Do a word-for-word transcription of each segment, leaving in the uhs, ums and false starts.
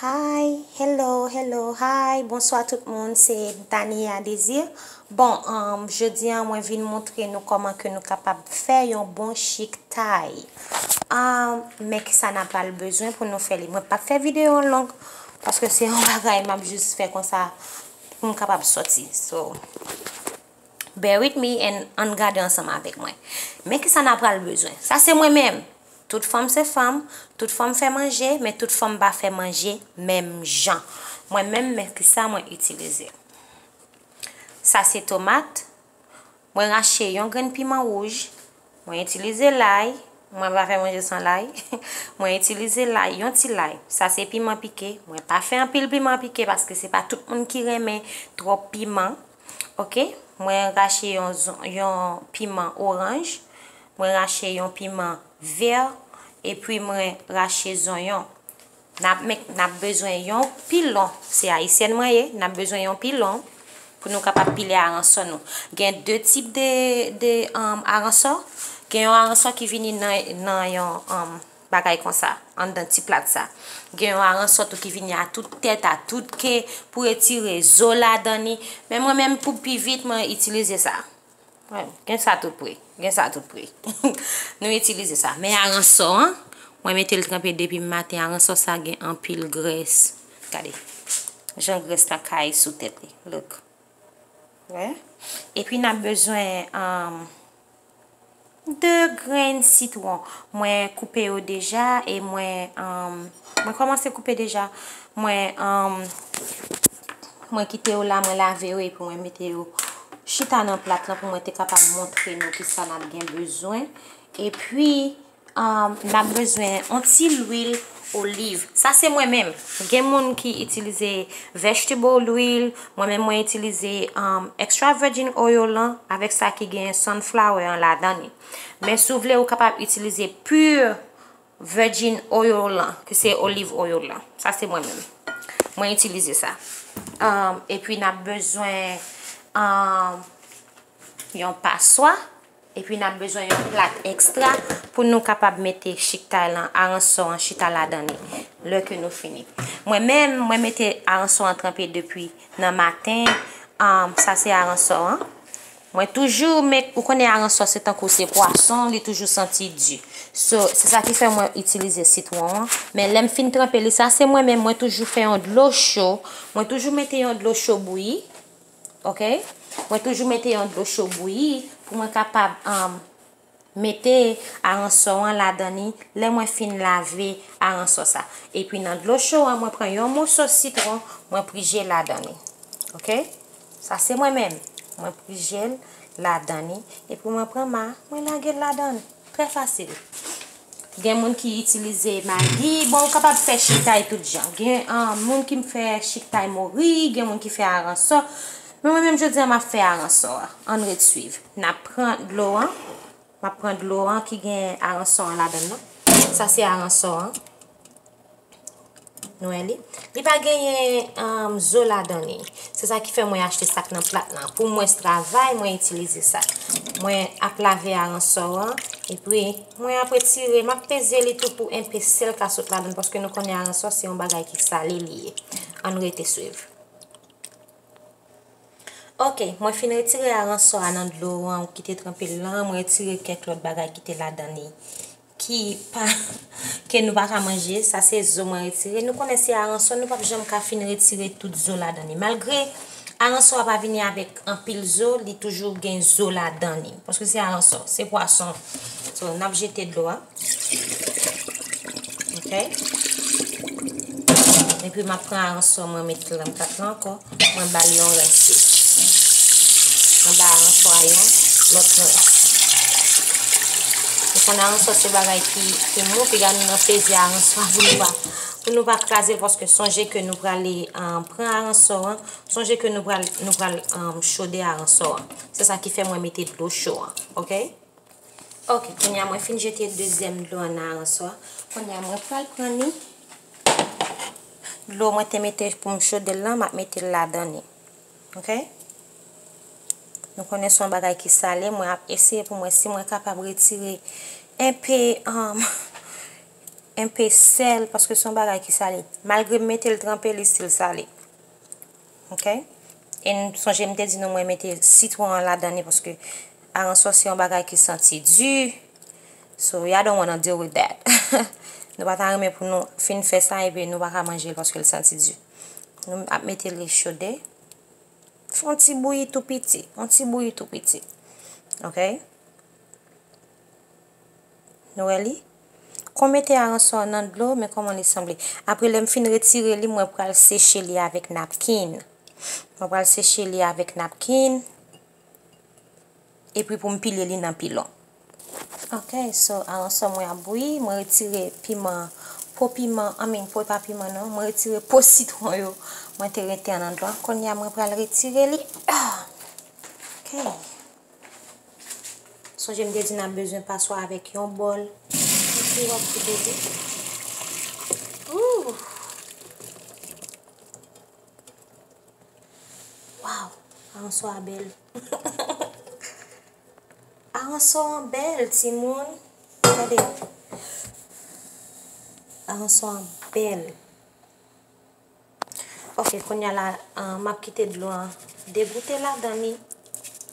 Hi, hello, hello, hi, bonswa tout moun, se Tania Désir. Bon, um, jodi a mwen vin montre nou kòman ke nou kapab fè yon bon chik tay. Um, men kisa n a pral bezwen pou nou fè li. Mwen p ap fè videyo an long, paske se yon bagay m ap jis fè konsa pou m kapab sòti. So, bear with me and ann gade ansanm avèk mwen. Men kisa n a pral bezwen. Sa se mwen menm. Tout fanm se fanm, tout fanm fè manje, men tout fanm pa fè manje menm jan. Mwen menm, men kisa mwen itilize. Sa se tomat. Mwen rache yon grenn piman wouj. Mwen itilize lay. Mwen pa fè manje san lay. Mwen itilize lay, yon ti lay. Sa se piman pike. Mwen pa fè anpil piman pike paske se pa tout moun ki renmen twòp piman. Oke? Mwen rache yon, zon- yon piman oranj. Mwen rache yon piman vè. Epi mwen rache zonyon. N ap, met- n ap bezwen yon pilon. Se ayisyèn mwen ye. N ap bezwen yon pilon pou nou kapab pile aransò nou. Gen de tip de, de um, aransò. Gen yon aransò ki vini nan, nan yon um, bagay konsa, anndan ti plat sa. Gen yon aransò tou ki vini a tout tèt, a tout ke, pou retire zo ladan li. Men mwen menm pou pi vit, mwen itilize sa. Wi, gen sa tou pre. Gen sa tou pre. Nou itilize sa. Men aransò an, mwen mete l tranpe depi maten. Aransò sa gen anpil grès. Gade. Jan grès la kay sou tèt li. Look. Wi. Epi n ap bezwen um, de grenn sitwon. Mwen koupe yo deja e mwen um, mwen kòmanse koupe deja. Mwen um, mwen kite yo la, mwen lave yo epi mwen mete yo chita nan plat lan pou mwen te kapab montre nou kisa n ap gen bezwen. Epi um, n ap bezwen yon ti lwil oliv. Sa se mwen menm. Gen moun ki itilize vegetable oil. Mwen menm mwen itilize um, extra virgin oil lan avèk sa ki gen sunflower an ladan li. Men si w vle ou kapab itilize pure virgin oil lan, ki se olive oil lan. Sa se mwen menm. Mwen itilize sa. Um, epi n ap bezwen um, yon paswa. Epi n ap bezwen yon plat ekstra pou nou kapab mete chiktay lan, aransò an chita ladan li lè ke nou fini. Mwen menm, mwen mete aransò an tranpe depi nan maten. Um, sa se aransò an. Mwen toujou met, ou konnen aransò se tankou se pwason, li toujou santi di. So, se sa ki fè mwen itilize sitwon an. Men lè m fin tranpe li, sa se mwen menm, mwen toujou fè yon dlo cho. Mwen toujou mete yon dlo cho bouyi. Oke? Mwen toujou mete yon dlo cho bouyi pou mwen kapab um, mete aransò an ladan li lè mwen fin lave aransò sa. Epi nan dlo cho an, mwen pran yon moso sitwon, mwen prije l ladan li. Oke? Sa se mwen menm. Mwen prije l ladan li. Epi mwen pran ma, mwen lage l ladan li. Trè fasil. Gen moun ki itilize magi. Bon, ou kapab fè chiktay tout jan. Gen um, moun ki fè chiktay mori, gen moun ki fè aransò. Men mwen menm jodi a m ap fè aransò a. Ann ret swiv. N ap pran dlo an. M ap pran dlo an ki gen aransò an ladan l lan. Sa se aransò an. Nou wè li? Li pa genyen um, zo ladan li. Se sa ki fè mwen achte sa k nan plat lan. Pou mwens travay, mwen itilize sa. Mwen ap lave aransò an. Epi, mwen ap retire, m ap peze li tou pou enpe sèl ka sot ladan l. Paske nou konnen aransò se yon bagay ki sale li ye. Ann rete swiv. Oke, mwen fin retire aransò a nan dlo an ki te tranpe l lan, mwen retire kèk lòt bagay ki te ladan li ki pa ke nou pa ka manje, sa se zo mwen retire. Nou konnen se aransò, nou p ap janm ka fin retire tout zo ladan li. Malgre aransò a pa vini avèk anpil zo, li toujou gen zo ladan li. Paske se aransò, se pwason. So, n ap jete dlo a. Ok. Epi m ap pran aransò mwen met l nan plat la ankò. Mwen ba l yon rense. Mwen ba aransò a yon lòt rense. Ou konn aransò se bagay ki, ki mou, piga nou nan peze aransò a pou nou pa, pou nou pa kraze l, paske sonje ke nou prale, um, pran aransò an, sonje ke nou pral, nou pral, um, chode aransò an. Se sa ki fè mwen mete dlo cho an, ok? Ok, kounye a mwen fin jete dezyèm dlo an nan aransò a. Kounye a mwen pral pran li. Dlo mwen te mete pou m chode l lan, m ap mete l ladan li. Ok? Nou konnen se yon bagay ki sale, mwen ap eseye pou mwen si mwen kapab retire enpe, um, enpe sèl, paske se yon bagay ki sale. Malgre m mete l tranpe, li still sale. Ok? E n sonje m te di nou mwen mete sitwon an ladan li, paske aransò se yon bagay ki santi di. So, y'all don't wanna deal with that. Nou pa ta renmen pou nou fin fè sa, epi nou pa ka manje l paske l santi di. Nou ap mete li chode. Fè yon ti bouyi tou piti. Yon ti bouyi tou piti. Ok? Nou wè li? Kon mete aransò nan dlo, men kòman li sanble. Apre, lè m fin retire li, mwen pral seche li avèk napkin. Mwen pral seche li avèk napkin. Epi pou m pile li nan pilon. Ok, so, aransò mwen ap bouyi. Mwen retire piman, po piman, I mean, po pa piman non. Mwen retire po sitwon yo. Mwen te rete an nan dlo a. Kounye a, mwen pral retire li. Ah! Ok. Sonje m te di n ap bezwen paswa avèk yon bòl. Epi w ap kite li. Ooh! Wow! Aransò a bèl. Aransò an bèl, timoun. Gade. Aransò an bèl. Ok, kounye a la, ah, m ap kite dlo a degoute ladan li.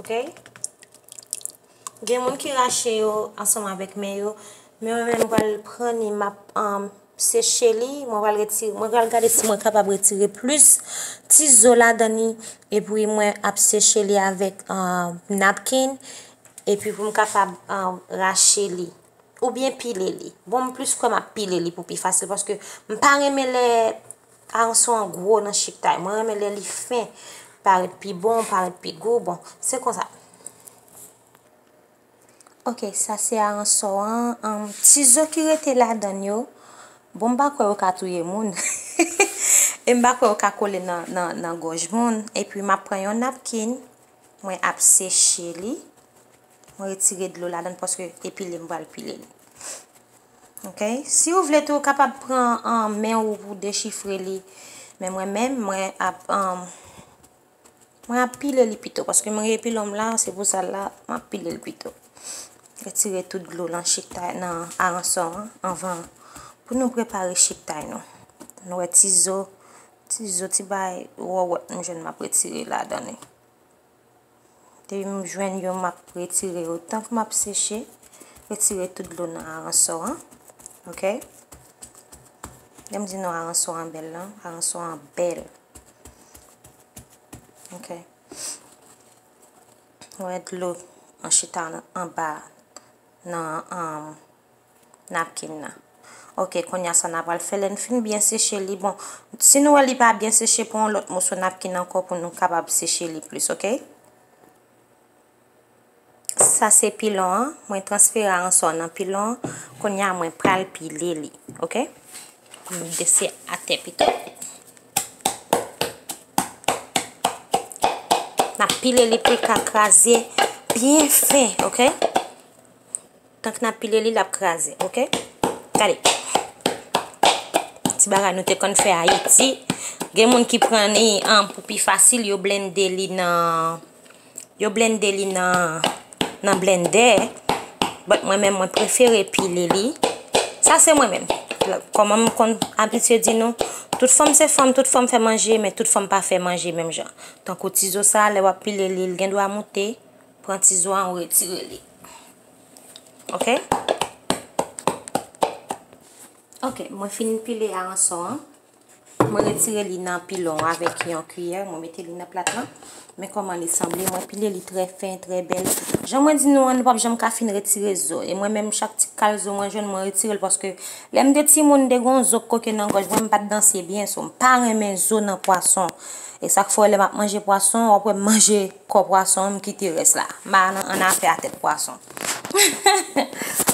Ok? Gen moun ki rache yo ansanm avèk men yo, men mwen menm, m pral pran li, m ap, um, seche li, mwen pral retire, mwen pral gade si mwen kapab retire plis ti zo ladan li, epi mwen ap seche li avèk, um, napkin, epi pou m kapab, um, rache li, oubyen pile li. Bon, m plis kwè m ap pile li pou pi fasil, paske m pa renmen lè aransò an gwo nan chiktay. Mwen renmen lè li fen, parèt pi bon, parèt pi gou. Bon, se konsa. Ok, sa se aransò an. Ann, ti zo ki rete ladan l yo, bon, m pa kwè yo ka touye moun. E m pa kwè yo ka kole nan, nan, nan gòj moun. Epi m ap pran yon napkin, mwen ap seche li. Mwen retire dlo ladan l paske e pile m pral pile li. Ok? Si w vle tou, ou kapab pran, ann, men w pou dechifre li. Men mwen menm, mwen ap, ann, mwen ap pile li pito, paske mwen gen pilon m la, se pou sa la, m ap pile l pito. Retire tout dlo nan chiktay, nan aransò an, anvan pou nou prepare chiktay nou. Nou wè ti zo, ti zo, ti bay wòwòt m jwenn m ap retire ladan li. Depi m jwenn yo, m ap retire yo. Tank m ap seche, retire tout dlo nan aransò an. Ok? Lè m di nou aransò an bèl lan, aransò an bèl. Ok. Wè dlo an chita anba nan, um, napkin nan. Ok, kounye a sa n a pral fè lè n fin byen seche li. Bon, si nou wè li pa byen seche, pran yon lòt moso napkin ankò pou nou kapab seche li plis, ok? Sa se pilon an. Mwen transfere aransò nan pilon an. Kounye a mwen pral pile li. Ok? M dese atè pito. N ap pile li pou l ka kraze byen fen, ok? Tank n ap pile li, l ap kraze, ok? Gade. Ti bagay nou te konn fè Ayiti. Gen moun ki pran li, an, pou pi fasil, yo blende li nan, yo blende li nan, nan blendè. But mwen menm, mwen prefere pile li. Sa se mwen menm. Kòman m konn abitye di nou, tout fanm se fanm, tout fanm fè manje, men tout fanm pa fè manje menm jan. Tankou ti zo sa, lè w ap pile li, l gen dwa moute. Pran ti zo a, ou retire li. Ok? Ok, mwen fin pile aransò an. Mwen retire li nan pilon avèk yon kiyè, mwen mete li nan plat lan. Men kòman li sanble, mwen pile li trè fen, trè bèl. Jan mwen di nou an, nou p ap janm ka fin retire zo. E mwen menm, chak ti kal zo mwen jwenn, mwen retire l, paske lè m te timoun, m te gen yon zo k koke nan gòj mwen, m pa t danse byen, so m pa renmen zo nan pwason. E sa k fè w wè lè m ap manje pwason, w ap wè m manje kò pwason an, m kite rès la. M pa nan, annafè a tèt pwason.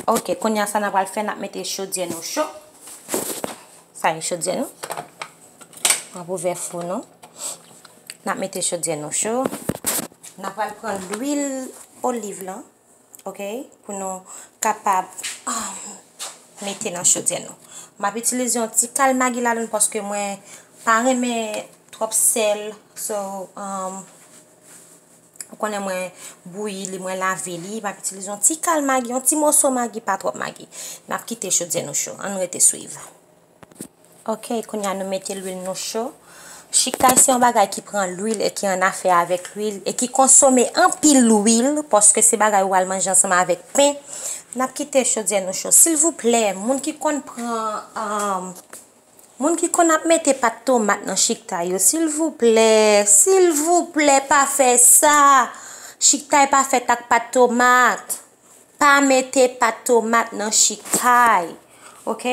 Ok, kounye a sa n ap pral fè, n ap mete chodyè nou cho. Sa e chodyè nou. N ap ouvè fou nou. N ap mete chodyè nou cho. N ap pral pran lwil oliv lan. Ok, pou nou kapab, um, mete nan chodyè nou. M ap itilize yon ti kal magi ladan l paske mwen pa renmen twòp sèl. So, um, Konnen mwen bouyi li, mwen lave li, m ap itilize yon ti kal magi, yon ti moso magi, pa twòp magi. N ap kite chodyè nou cho. Ann rete swiv. Ok, kounye a nou mete lwil nou cho. Chiktay se yon bagay ki pran lwil e ki annafè avèk lwil e ki konsome anpil lwil, paske se bagay ou al manje ansanm avèk pen. N ap kite chodyè nou cho. Silvouplè, moun ki konn pran, um, moun ki konn ap mete pat tomat nan chiktay yo, silvouplè, silvouplè, pa fè sa. Chiktay pa fèt ak pat tomat. Pa mete pat tomat nan chiktay. Ok?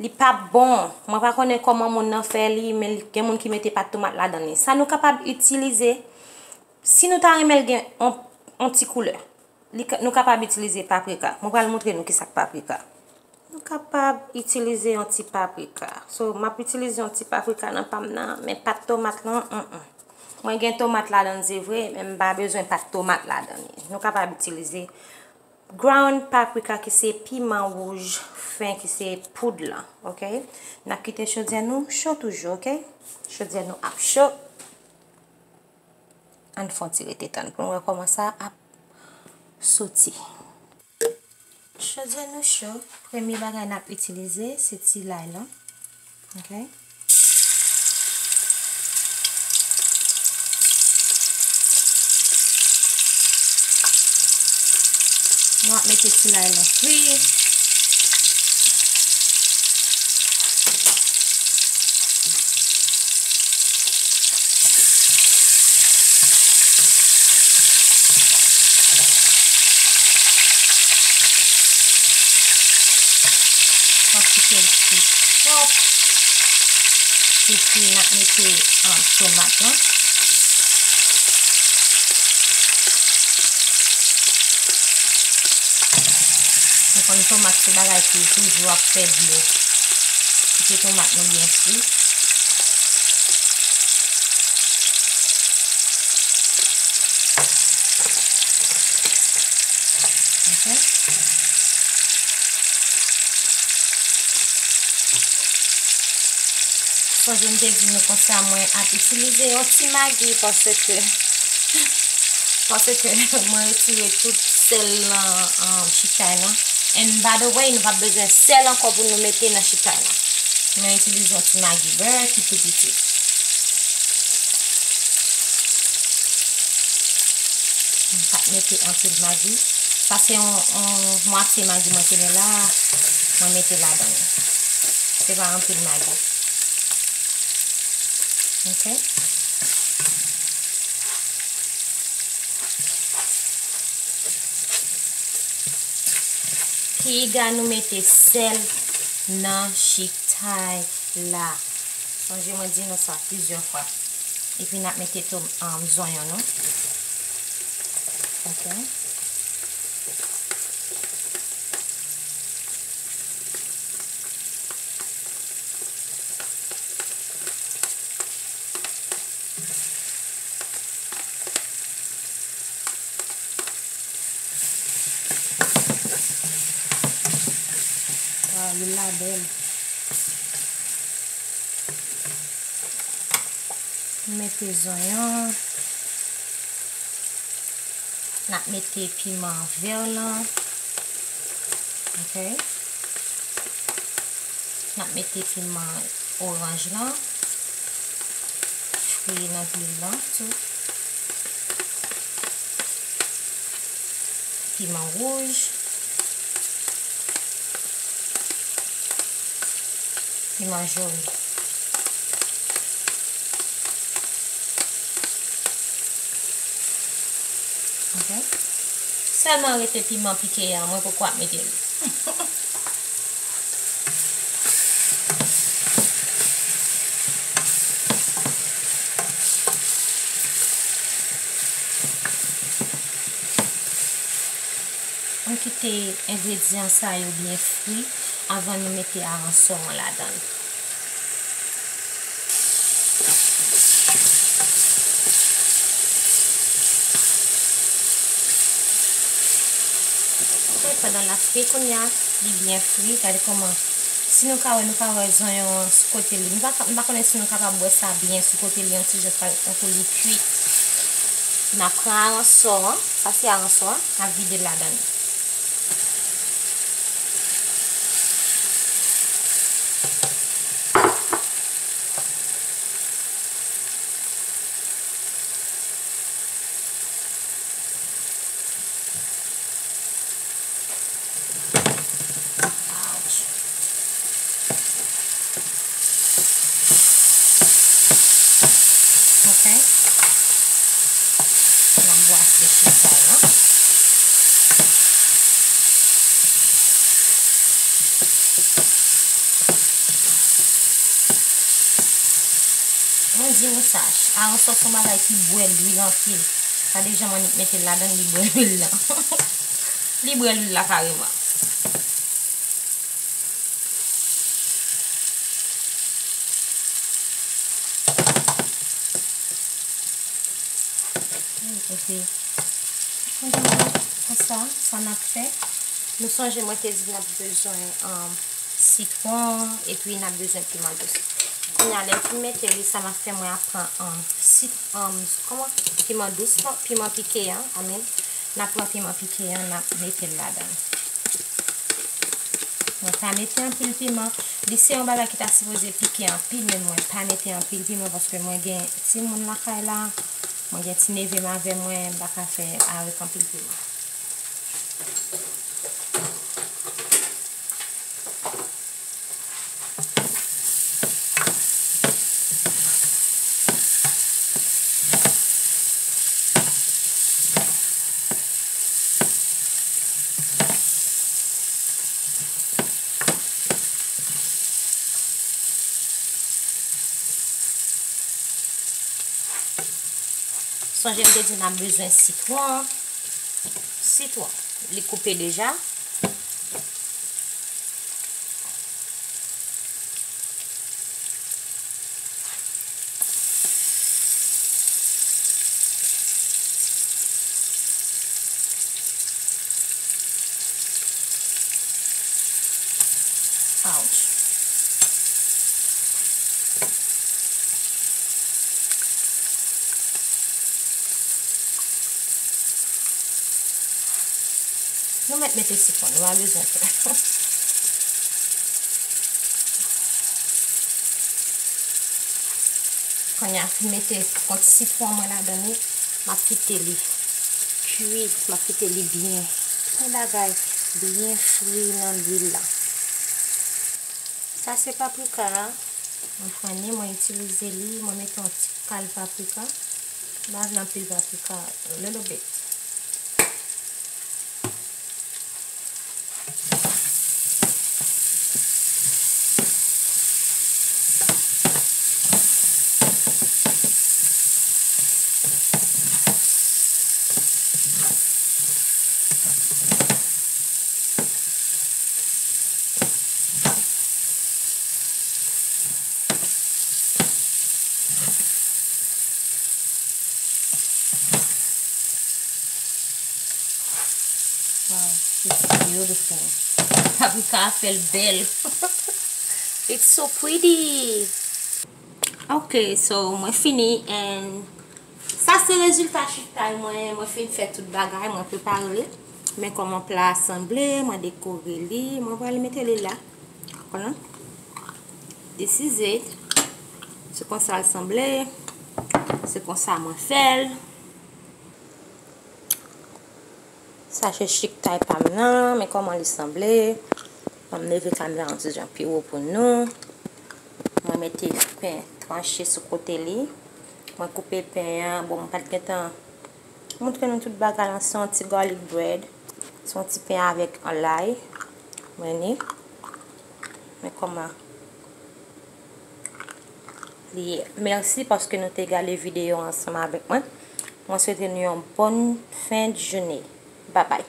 Li p ap bon. Mwen pa konnen kòman moun nan fè li, men li, gen moun ki mete pat tomat ladan li. Sa nou kapab itilize, si nou ta renmen l gen on, on ti koulè, li ka, nou kapab itilize paprika. Mwen pral montre nou kisa k paprika. Nou kapab itilize yon ti paprika. So, m ap itilize yon ti paprika nan pa m nan, men pat tomat lan, mm, mm. Mwen gen tomat ladan l, se vre, men m pa bezwen pat tomat ladan li. Nou kapab itilize ground paprika ki se piman wouj fen ki se poud lan, ok? N ap kite chodyè nou cho toujou, ok? Chodyè nou ap cho. Ann fè yon ti rete tann pou n wè kòman sa ap soti. Chodyè nou cho, premye bagay n ap itilize se ti lay lan. Ok. Nou ap mete ti lay lan fri. Pa kite l fri twòp. Epi n ap mete, um, tomat lan. Nou konn tomat se bagay ki toujou ap fè dlo. Kite tomat nou byen fri. Ok. Sonje m te di nou konsa mwen ap itilize yon ti magi paske, paske mwen retire tout sèl nan, um, chiktay lan. And by the way, nou p ap bezwen sèl ankò pou nou mete nan chiktay lan. Mwen itilize yon ti magi bè ki tou piti. M pa t mete anpil magi. Sa se yon, yon mwatye magi mwen te gen la. Mwen mete ladan l. Se pa anpil magi. Ok. Piga nou mete sèl nan chiktay la. Sonje mwen di nou sa plizyè fwa. Epi n ap mete tom-, um, zonyon nou. Ok. Waw, lwil la bèl. Mete zonyon. N ap mete piman vè lan. Ok. N ap mete piman oranj lan. Fri nan lwil lan tou. Piman wouj. Piman jòn. Ok. Sèlman rete piman pike a, mwen poko ap mete li. Ann kite engredyan sa yo byen fri avan nou mete aransò an ladan l. Ok, pandan l ap fri kounye a, li byen fri. Gade kòman, si nou ka wè, nou ka wè zonyon an sou kote li. Nou pa ka, m pa konnen si nou kapab wè sa byen sou kote li, yon ti jan tankou li kuit. N ap pran aransò an, sa se aransò an, n ap vide l ladan li. Ouch. Ok. N ap bwase chita la. Mwen di w sa, aransò se yon bagay ki bwè lwil anpil. Gade jan m annik mete l ladan, li bwè lwil la. Li bwè lwil la kareman. Ok. Konsa, sa n ap fè. Nou sonje mwen te di n ap bezwen, um, sitwon, epi n ap bezwen piman dous. Kounye a, lè m fin mete li, sa m ap fè, mwen ap pran, um, sit-, um, kòman? Piman dous lan, piman pike an, I mean. N ap pran piman pike an, n ap mete l ladan. Mwen pa mete anpil piman. Li se yon bagay ki ta sipoze pike anpil, men mwen pa mete anpil piman paske mwen gen timoun lakay la. Mwen gen ti neve m avè mwen, m pa ka fè avèk anpil piman. Sonje m te di n ap bezwen sitwon. Sitwon. Li koupe deja. Ouch. Nou mèt mete sitwon, nou pa bezwen fè. Kounye a, fin mete kont sitwon mwen ladan li, m ap kite li kuit, m ap kite li byen, tout bagay byen fri nan lwil la. Sa se paprika a. Mwen pran li, mwen itilize li, mwen mete yon ti kal paprika. M pa vle anpil paprika, a little bit. Wow, it's beautiful. Paprika a fè l bèl. It's so pretty. Ok, so mwen fini and sa se rezilta chiktay mwen. Mwen fin fè tout bagay, mwen prepare li. Men kòman pla a sanble, mwen dekore li, mwen pral mete li la. Konnen? This is it. Se konsa l sanble. Se konsa mwen fè l. Sa se chiktay pa m nan, men kòman li sanble. Ban m leve kamera yon ti jan pi wo pou nou. Mwen mete pen tranche sou kote li. Mwen koupe pen an. Bon, mwen pa t gentan montre nou tout bagay lan. Se yon ti garlic bread. Se yon ti pen avèk an lay. Men ni. Men kòman li ye. Mèsi paske nou te gade videyo ansanm avèk mwen. Mwen swete nou yon bòn fen de jounen. Babay.